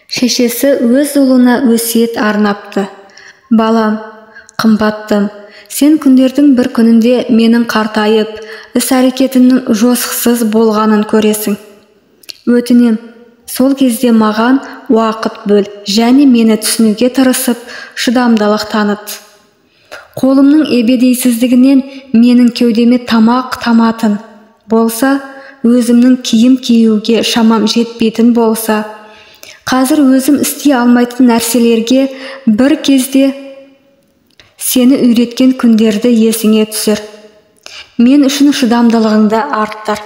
Шешесі өз ұлына өсиет арнапты. Балам, қымбаттым, сен күндердің бір күнінде менің қартайып, іс-әрекетімнің жосықсыз болғанын көресің. Өтінем, сол кезде маған уақыт бөл және мені түсінуге тырысып, шыдамдылық таныт. Қолымның ебедейсіздігінен менің кеудеме тамақ таматын болса, өзімнің киім киюге шамам жетпейтін болса, қазір өзім істей алмайтын нәрселерге бір кезде сені үйреткен күндерді есіңе түсір. Мен үшін шыдамдылығыңды арттыр.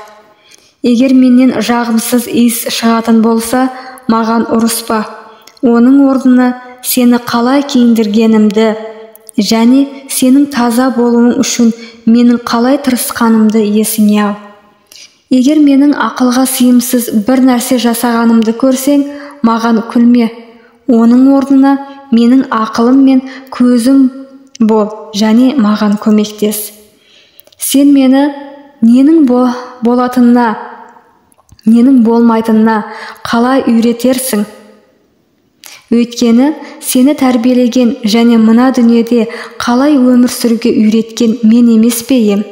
Егер менен жағымсыз иіс шығатын болса, маған ұрыспа. Оның орнына сені қалай киіндіргенімді және сенің таза болуың үшін менің қалай тырысқанымды есіңе ал. Егер менің ақылға сыйымсыз бір нәрсе жасағанымды көрсең, маған күлме. Оның орнына менің ақылым мен көзім бол және маған көмектес. Сен мені ненің болатынына, ненің болмайтынына қалай үйретерсің? Өйткені сені тәрбиелеген және мына дүниеде қалай өмір сүруге үйреткен мен емес пе ем?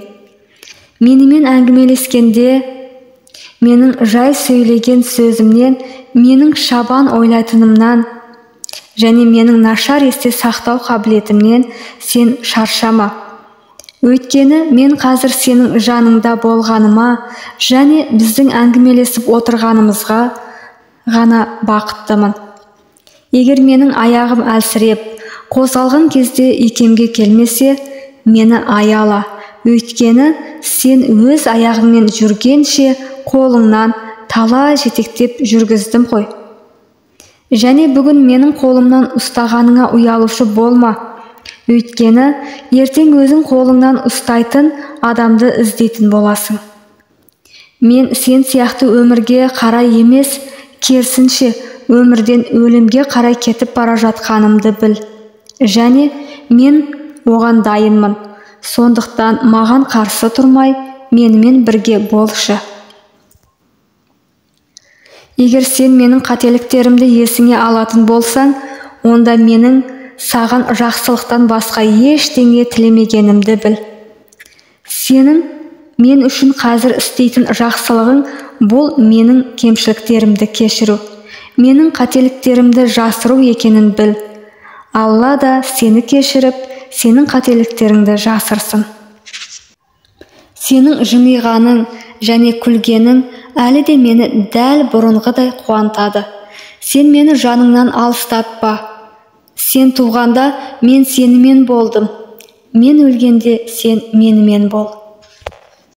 Менімен әңгімелескенде, менің жай сөйлеген сөзімнен, менің шабан ойлайтынымнан және менің нашар есте сақтау қабілетімнен сен шаршама. Өйткені мен қазір сенің жаныңда болғаныма және біздің әңгімелесіп отырғанымызға ғана бақыттымын. Егер менің аяғым әлсіреп, қозғалған кезде икемге келмесе, мені аяла. Өйткені сен өз аяғыңмен жүргенше қолыңнан талай жетектеп жүргіздім ғой. Және бүгін менің қолымнан ұстағаныңа ұялушы болма. Өйткені ертең өзің қолыңнан ұстайтын адамды іздейтін боласың. Мен сен сияқты өмірге қарай емес, керісінше өмірден өлімге қарай кетіп бара жатқанымды біл. Және мен оған дайынмын. Сондықтан маған қарсы тұрмай, менімен бірге болшы. Егер сен менің қателіктерімді есіңе алатын болсаң, онда менің саған жақсылықтан басқа ештеңе тілемегенімді біл. Сенің мен үшін қазір істейтін жақсылығың бұл менің кемшіліктерімді кешіру, менің қателіктерімді жасыру екенін біл. Алла да сені кешіріп, сенің қателіктеріңді жасырсын. Сенің жымиғаның және күлгенің әлі де мені дәл бұрынғыдай қуантады. Сен мені жаныңнан алыстатпа. Сен туғанда мен сенімен болдым. Мен өлгенде сен менімен бол.